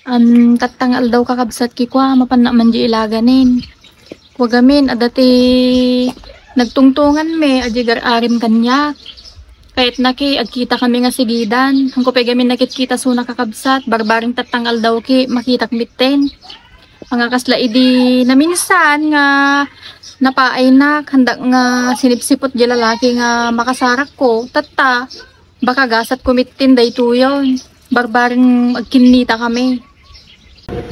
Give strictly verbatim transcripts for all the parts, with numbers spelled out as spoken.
An tatta nga aldaw, kakabsat, kua, mapannak man di ilaganen. Kua gamin, adda ti nagtungtunganmi, a di gar-arim kaniak. Kayatna ki, agkitakami nga sigidan. Hanko pay gamin nakitkita suna, kakabsat, barbareng tatta nga aldaw ki, makitak mitten. Nga kasla idi naminsan nga napaaynak, handak nga sinipsiput di lalaki nga makasarakko. Tatta, baka gasatko mitten daytoyen. Barbareng agkinnitakami.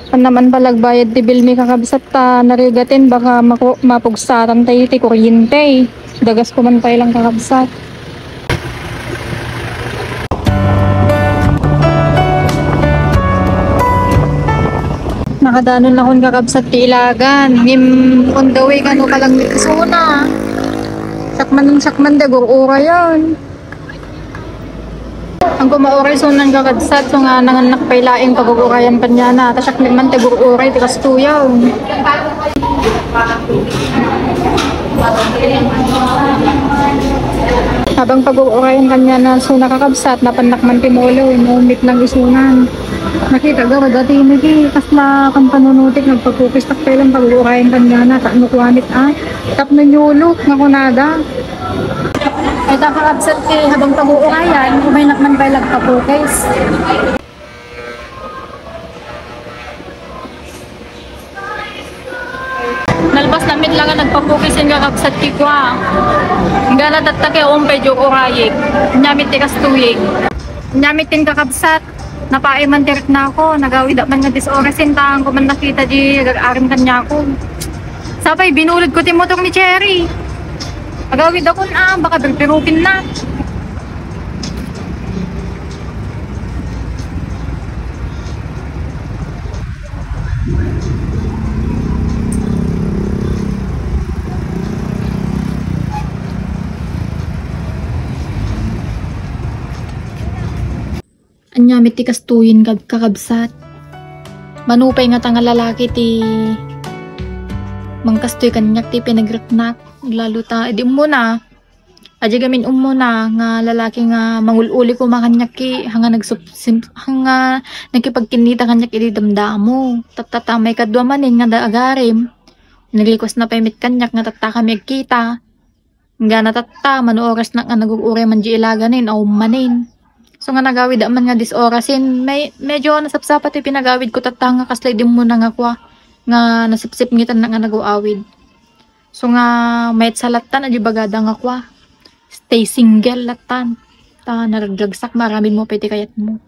Haan man pay la agbayad ti bilmi, kakabsat, ta narigaten baka maku-, mapugsatan tayo ti kuryente. Dagasko man pay lang, kakabsat. Nakadanonnakon, kakabsat, ti ilagan. Ngem on the way kano ka lang isuna. Sakman, sakman, di agur-urayan. Hanko mauray sunan, kakabsat, so nga nangannak pay laeng pagur-urayan kaniana. Ta siak man ti agur-uray ti kastoyen. Habang pagur-urayan kaniana suna, kakabsat, napannak man ti molo, no, mit lang isunan. Nakita garud a ti ini, kasla kan panunutik, nagpapukis, takpay lang pagur-urayan kaniana, ta no kua met, ah, tapno nyulok nga kunada. Ita, kakabsat, ti habang pagur-urayan, umaynak man pay lang agpapukis. Nalpas na met lang nga nagpapukis in kakabsat, kua. Nganna tatta ket umpay di urayek. Ania met ti kastoyen. Ania met ti kakabsat. Napaay man ti riknako. Nagawid man nga dis oras, intaang ko man nakita di arim kaniako. Sapay binulodko ti motor ni Cherry. Agawidakon, ah, baka birbirukinna. Ania met ti kastoyen, kab-, kakabsat. Mano pay ngata nga lalaki ti mangkastoy kaniak ti pinagriknak, lalo ta idi ummona, adi gamin ummona nga lalaki nga mangul-uli koma kaniak, ki, haan nga nagsup-, sim-, haan nga nakipagkinnita kaniak idi damdamo. Tatta, ta maikadua manen nga da agarim, nag-request na pay met kaniak nga tattakami agkita. Nganna tatta, mano orasnak nga nagur-uray man di ilaganen, awan manen. So nga nagawid man nga dis orasen, may, medyo nasapsapa ti pinagawidko tatta nga kasla idi ummona nga kua, nga nasipsipngetannak nga nag-awid. So nga mayat sa lattan, adi bagada nga kua, stay single lattan. Ta naragragsak, maaramidmo pay ti kayatmo.